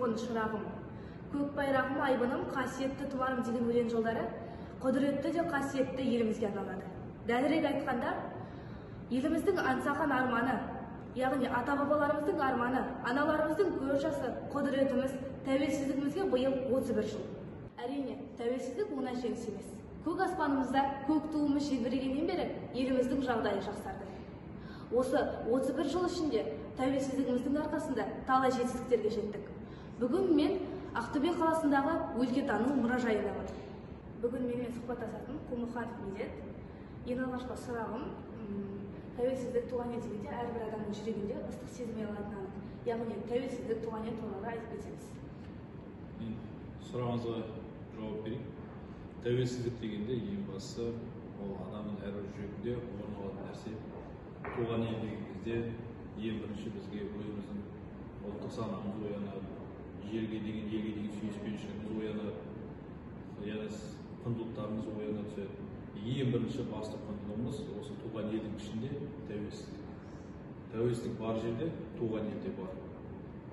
тұғын шырағым, көк байрағым, айбыным, қасиетті тұмарым деген өлең жолдары құдіретті де қасиетті елімізге арналады. Дәлірек айтқанда, еліміздің аңсаған арманы, яғни ата-бабаларымыздың арманы, аналарымыздың көз жасы, құдіретіміз, тәуелсіздігімізге биыл 31 жыл. Әрине, тәуелсіздік оңай жеңіс емес. Көк аспанымызда көк туымыз желбірегеннен бері еліміздің жағдайы жақсарды. Осы 31 жыл ішінде тәуелсіздігіміздің арқасында талай жетістіктерге жеттік. Бүгін мен Ақтөбе қаласындағы өлкетану мұражайындамын. Бүгін менімен сұхбаттасатын Құлмұханов Медет. Ең алғашқы сұрағым, тәуелсіздік, туған ел дегенде әрбір адамның жүрегінде ыстық сезім оянатыны анық. Яғни тәуелсіздік, туған ел туралы айтып кетсеңіз. Мен сұрағыңызға жауап берейін. Тәуелсіздік дегенде ең бастысы ол адамның әрбір жүрегінде орын алатын нәрсе. Туған ел деген кезде ең бірінші бізге өзіміздің ұлттық санамыз оянады, жерге деген, елге деген сүйіспеншілігіміз оянады, яғни құндылықтарымыз ояна түседі. Ең бірінші басты құндылығымыз осы туған елдің ішінде тәуелсіздік. Тәуелсіздік бар жерде туған ел де бар.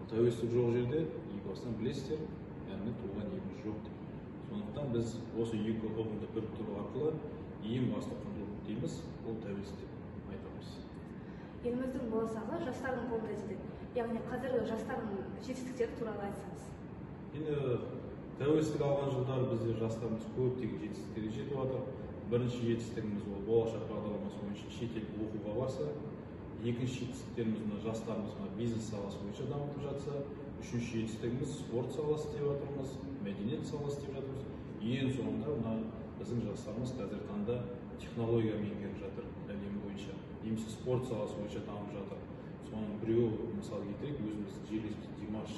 Ал тәуелсіздік жоқ жерде, екі бастан білесіздер, яғни туған еліміз жоқ деп. Сондықтан біз осы екі ұғымды біріктіру арқылы ең басты құндылық дейміз, ол тәуелсіздік айтамыз. Еліміздің болашағы жастардың қолында дейді. Яғни қазіргі жастардың жетістіктері туралы айтсаңыз. Енді тәуелсіздік алған жылдары бізде жастарымыз көптеген жетістіктерге жетіп жатыр. Бірінші жетістігіміз ол Болашақ бағдарламасы бойынша шетелге оқуға барса, екінші жетістіктеріміз мына жастарымыз мына бизнес саласы бойынша дамытып жатса, үшінші жетістігіміз спорт саласы деп жатырмыз, мәдениет саласы деп жатырмыз. Ең соңында мына біздің жастарымыз қазіргі таңда технология меңгеріп жатыр әлем бойынша, немесе спорт саласы бойынша дамып жатыр. Соның біреуі, мысал келтірейік, өзіміздің жерлесіміз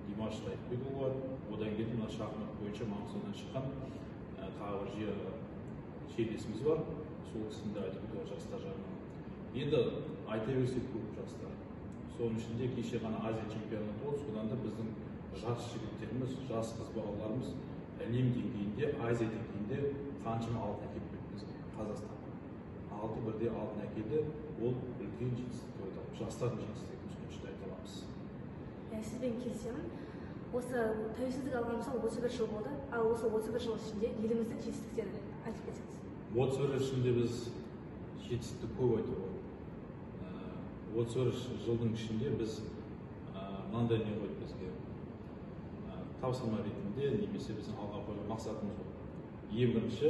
Димашты айтып кетуге болады. Одан кейін мына шахмат бойынша Маңғыстаудан шыққан тағы бір жерлесіміз бар, сол кісіні де айтып кетуге жастар жағынан. Енді айта берсек көп жастар. Соның ішінде кеше ғана Азия чемпионаты болды, содан да біздің жас жігіттеріміз, жас қыз балаларымыз әлем деңгейінде, Азия деңгейінде қаншама алтын әкеліп берді бізге, Қазақстанға. 6 бірдей алтын әкелді, ол үлкен жетістік деп айта аламыз. Жастардың жетістігі соның ішінде айта аламыз. Сізбен келісемін. Осы тәуелсіздік алғанымызға 31 жыл болды. Ал осы 31 жыл ішінде еліміздің жетістіктері айтып кетсеңіз. 31 жыл ішінде біз жетістікті көп айтуға болады. 31 жылдың ішінде біз мынандай не қойдық бізге, тапсырма ретінде немесе біздің алға қойған мақсатымыз болды. Ең бірінші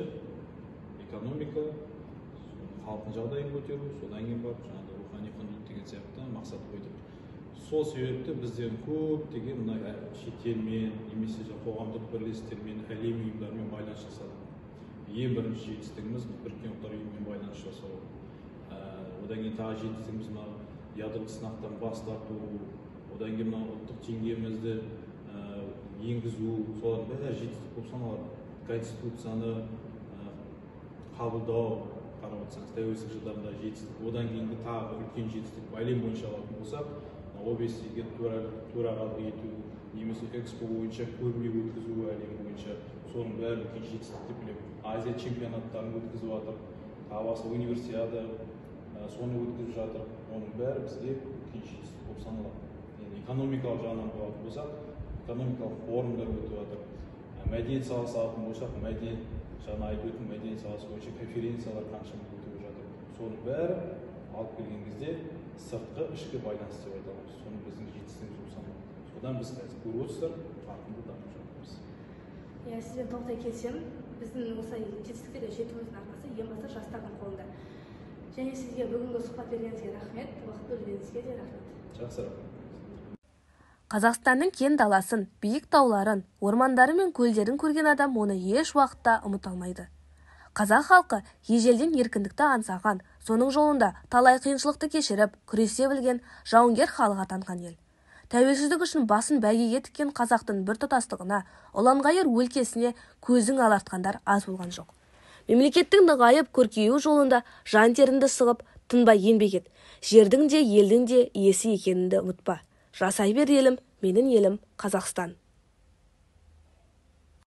экономика, халықтың жағдайын көтеру, содан кейін барып жаңағыдай рухани құндылық деген сияқты мақсат қойдық. Сол себепті бізден көптеген мына шетелмен немесе қоғамдық бірлестіктермен, әлем ұйымдарымен байланыс жасадық. Ең бірінші жетістігіміз Біріккен Ұлттар Ұйымымен байланыс жасау. Одан кейін тағы жетістігіміз мына ядролық сынақтан бас тарту, одан кейін мына ұлттық теңгемізді енгізу, солардың бәрі жетістік болып саналады. Конституцияны қабылдау, қарап отырсаңыз, тәуелсіздік жылдарында жетістік. Одан кейінгі тағы үлкен жетістік әлем бойынша алатын болсақ, ОБСЕ-ге төрағалық ету, немесе Экспо бойынша көрме өткізу әлем бойынша, соның бәрі үлкен жетістік деп білемін. Азия чемпионаттарын өткізіп жатыр, тағы басқа универсиада, соны өткізіп жатыр. Оның бәрі бізге үлкен жетістік болып саналады. Енді экономикалық жағынан болатын болсақ, экономикалық форумдар өтіп жатыр. Мәдениет саласы алатын болсақ, мәдениет, жаңа айтып өттім, мәдениет саласы бойынша конференциялар қаншама өтіп жатыр. Соның бәрі алып келген кезде сыртқы ішкі байланыс деп айта аламыз. Соны біздің жетістігіміз болып саналады. Содан біз қазір көріп отырсыздар, қарқынды дамып жатырмыз. Иә, сізбен толықтай келісемін. Біздің осы жетістіктерге жетуіміздің арқасы ең басты жастардың қолында. Және сізге бүгінгі сұхбат бергеніңізге рахмет, уақыт бөлгеніңізге де рахмет. Жақсы, рахмет. Қазақстанның кең даласын, биік тауларын, ормандары мен көлдерін көрген адам оны еш уақытта ұмыта алмайды. Қазақ халқы ежелден еркіндікті аңсаған, соның жолында талай қиыншылықты кешіріп, күресе білген жауынгер халық атанған ел. Тәуелсіздік үшін басын бәйгеге тіккен қазақтың біртұтастығына, ұланғайыр өлкесіне көзін алартқандар аз болған жоқ. Мемлекеттің нығайып көркеюі жолында жан теріңді сығып, тынбай еңбек ет. Жердің де, елдің де иесі екеніңді ұмытпа. Жасай бер елім, менің елім Қазақстан.